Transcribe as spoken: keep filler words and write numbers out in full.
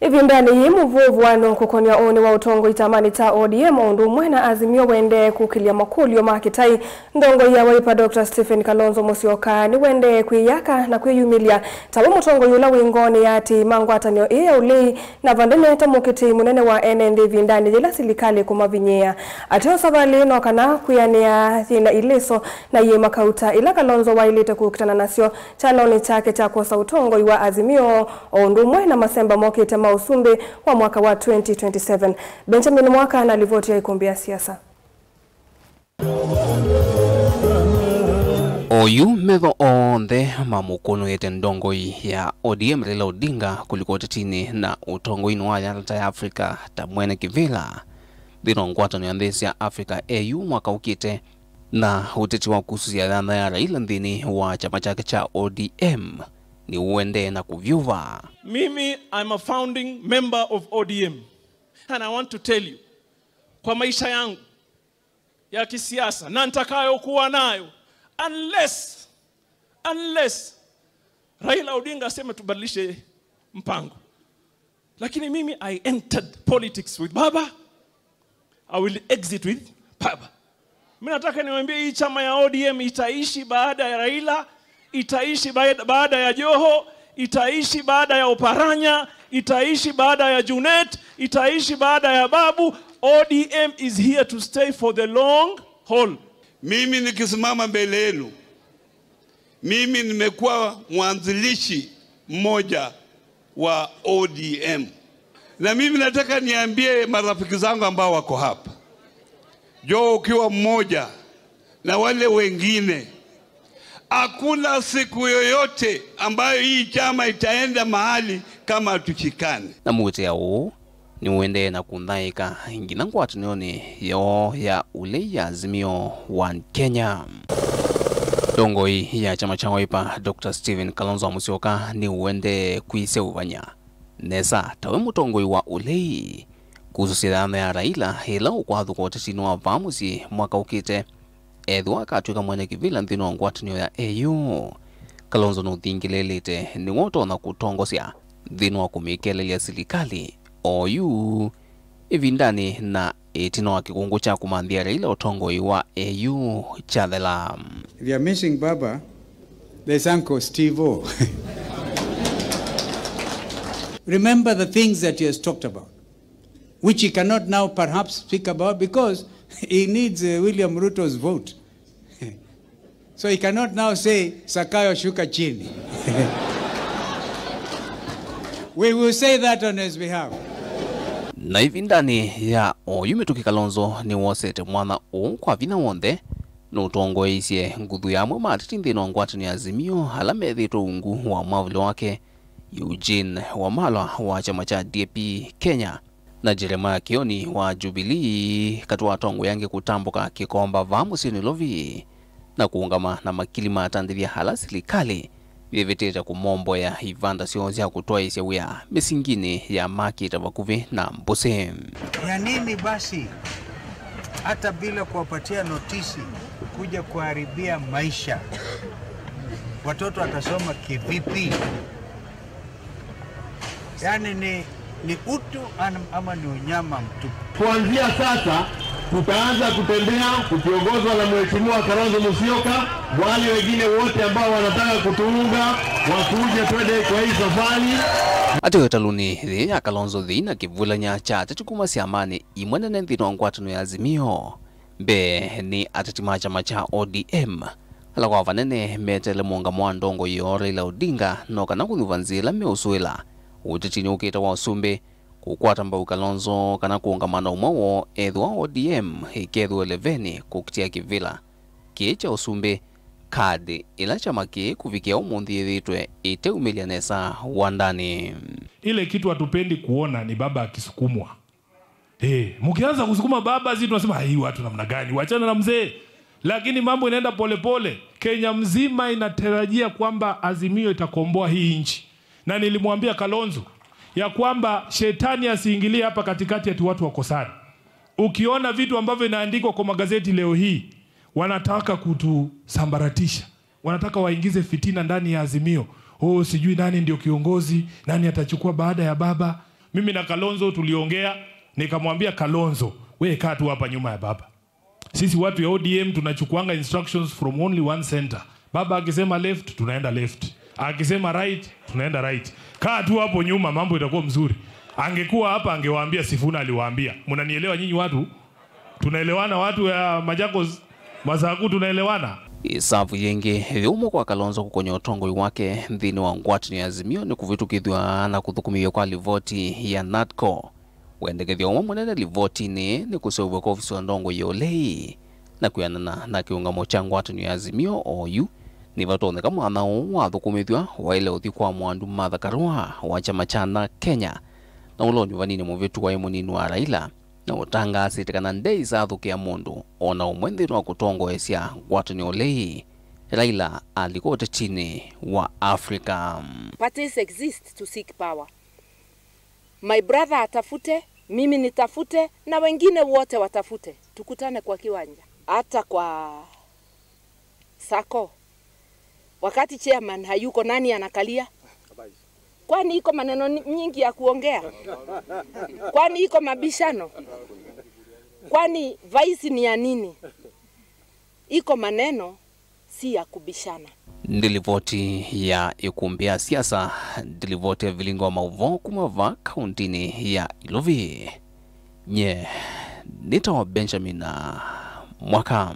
Ĩvindanĩ yĩĩ, mũvũvũano kũkonĩa ũnĩ wa ũtongoi kyamanĩ kya O D M o ũndũ ũmwe na Azimio wendee kũkĩlya makũlyo ma kĩtai. Ndongoi ya Wiper Doctor Stephen Kalonzo Musyoka nĩwendee kwĩyaka na kwĩyumĩlya ta we mũtongoi ũla wĩ ngoonĩ ya atĩĩi ma ngwatanĩo ĩĩ ya ũlei, na vande nĩ ta mũkĩtĩi mũnene wa ene nthĩ ĩvindanĩ yĩla silikalĩ kũmavinyĩĩa. Ateosa valĩ no kana kwĩanĩa yĩna ilĩso na iĩma kauta ila Kalonzo waĩlĩte kũkitana nasyo kyalonĩ kyake kya kwosa ũtongoi wa Azimio, o ũndũ ũmwe na masemba mokĩte ma ũsumbĩ wa mwaka wa twenty twenty-seven. Benjamin Mwaka na livoti ya ĩkũmbĩ ya siasa. Oyu metho onthe mamũkũnũĩte ndongoi ya O D M Raila Odinga kũlika ũtetinĩ na ũtongoinĩ wa yalata ya Africa ta mwene kĩvĩla nthĩnĩ wa ngwatanĩo ya nthĩ sya Africa A U mwaka ũkĩte, na ũteti wa kususya yatha ya Raila nthĩnĩ wa kyama kyake kya O D M nĩũendee na kũvyũva. Mimi, I'm a founding member of O D M, and I want to tell you, kwa maisha yangu ya kisiasa na nitakayokuwa nayo, unless, unless Raila Odinga aseme tubadilishe mpango. Lakini mimi, I entered politics with Baba, I will exit with Baba. Mimi nataka niwaambie, hii chama ya O D M itaishi baada ya Raila, itaishi baada, baada ya Joho, itaishi baada ya Oparanya, itaishi baada ya Junet, itaishi baada ya Babu. O D M is here to stay for the long haul. Mimi nikisimama mbele yenu, mimi nimekuwa mwanzilishi mmoja wa O D M. Na mimi nataka niambie marafiki zangu ambao wako hapa, Joho ukiwa mmoja na wale wengine, hakuna siku yoyote ambayo hii chama itaenda mahali kama hatushikani. Na mũtĩa ũũ nĩũendee na kũnthaĩka nginya ngwatanĩonĩ yoo ya ũlei ya Azimio One Kenya. Ndongoi ya kyama kya Wiper, Doctor Stephen Kalonzo Musyoka, nĩũendee kwĩseũvany'a nesa tawe mũtongoi wa ũlei, kususya yatha ya Raila ĩla ũkwathũka ũtetinĩ wa vaa mũsyĩ mwaka ũkĩte, ethĩwa akatw'ĩka mwene kĩvĩla nthĩnĩ wa ngwatanĩo ya A U. Kalonzo nũthingĩlĩĩlĩte nĩwe ũtonya kũtongosya nthĩnĩ wa kũmĩkelelya silikalĩ oyu ĩvindanĩ na ĩtina wa kĩkũngũ kya kũmanthĩa Raila ũtongoi wa A U kyathela. If you are missing Baba, there's Uncle Steve-O. Remember the things that he has talked about, which he cannot now perhaps speak about because he needs, uh, William Ruto's vote. So he cannot now say, "Sakayo, shuka chini." We will say that on his behalf. Na ĩvindanĩ ya oyu mĩtũkĩ, Kalonzo nĩwosete mwanya ũũ kwa vinya w'onthe nũtongoeisye nguthu ya amwe ma ateti nthĩnĩ wa ngwatanĩo ya Azimio ala methĩĩtwe ungu wa mwavuli wake, Eugene Wamalwa wa kyama kya D A P Kenya, na Jeremiah Kioni wa Jubilee, katĩ wa atongoi angĩ kũtambũka kĩkomba vaa mũsyĩ Nairobi na kũũngama na makili ma atandĩthya ala silikalĩ yĩvĩtĩte kũmomboea ivanda syoo sya kũtwaĩĩsya wĩa mĩsinginĩ ya makĩte vakuvĩ na mbũsĩ. Ya nini basi, hata bila kuwapatia notisi, kuja kuharibia maisha? Watoto watasoma kivipi? Yaani ni, ni utu an-, ama ni unyama mtupu. Kuanzia sasa, tutaanza kutembea tukiongozwa na Mheshimiwa Kalonzo Musyoka. Wale wengine wote ambao wanataka kutuunga, wakuje twende kwa hii safari. Ateo ĩtalũnĩ yĩĩ ya Kalonzo thĩna kĩvulany'a kya ateti kuma syamanĩ imwe nene nthĩnĩ wa ngwatanĩo ya Azimio. Mbee nĩ ateti ma kyama kya O D M, ala kwa vanene meteele mũũngamo wa ndongoi yoo Raila Odinga no kana kũnyuva nzĩa ĩla meũsũĩla ũtetinĩ ũkĩte wa ũsumbĩ, kũkwata mbau Kalonzo kana kũũngama na ũmwe woo ethĩwa O D M ĩkethĩwa ĩlevenĩ kũkitĩa kĩvĩla kĩĩ kya ũsumbĩ, kadi ĩla kyama kĩĩ kũvikĩa ũmũnthĩ yĩthĩĩtwe ĩteumĩlya nesa wandanĩ. Ile kitu hatupendi kuona ni baba akisukumwa. Eh, mkianza kusukuma baba, sisi tunasema, "Hii watu namna gani? Wachana na mzee." Lakini mambo inaenda polepole. Kenya mzima inatarajia kwamba Azimio itakomboa hii nchi. Na nilimwambia Kalonzo ya kwamba shetani asiingilie hapa katikati ati watu wakosane. Ukiona vitu ambavyo inaandikwa kwa magazeti leo hii, wanataka kutusambaratisha. Wanataka waingize fitina ndani ya Azimio. Oh, sijui nani ndio kiongozi, nani atachukua baada ya baba. Mimi na Kalonzo tuliongea, nikamwambia Kalonzo, we kaa tu hapa nyuma ya baba. Sisi watu ya O D M tunachukuanga instructions from only one center. Baba akisema left, tunaenda left. Akisema right, tunaenda right. Kaa tu hapo nyuma, mambo itakuwa mzuri. Angekuwa hapa, angewaambia Sifuna aliwaambia. Mnanielewa nyinyi watu? Tunaelewana watu ya Machakos, Masaku, tunaelewana? Ĩsavu yĩngĩ yũmũ kwa Kalonzo kũkonya ũtongoi wake nthĩnĩ wa ngwatanĩo ya Azimio nĩ kũvĩtũkĩthw'a na kũthũkũmĩw'a kwa livoti ya NADCO. Wendekethyo ũmwe mũnene livotinĩ nĩ kũseũvw'a kwa ovisi wa ndongoi ya ũlei. Na kwĩanana na kĩũngamo kya ngwatanĩo ya Azimio oyu, nĩvatonyeka mwathana ũũ wathũkũmĩthw'a waĩle ũthi kwa Mwandu Martha Karua wa kyama kya NARC Kenya, na ũla ũnyuvanĩnĩ mũvĩtu waĩ mũnini wa Raila, na ũtangaasĩte kana ndeisathũkĩa mũndũ o na ũmwe nthĩnĩ wa kũtongoesya ngwatanĩo ũlei. Raila alika ũtetinĩ wa Africa. Parties exist to seek power. My brother atafute, mimi nitafute, na wengine wote watafute. Tukutane kwa kiwanja. Hata kwa sako. Wakati chairman hayuko, nani anakalia? Kwani iko maneno ni- nyingi ya kuongea? Kwani iko mabishano? Kwani vice ni ya nini? Iko maneno, si ya kubishana. Nĩ livoti ya ĩkumbĩ ya siasa, nĩ livoti ya vilingo wa maũvoo kuma va kauntinĩ ya Ilovi. Nye nĩtawa Benjamin Mwaka.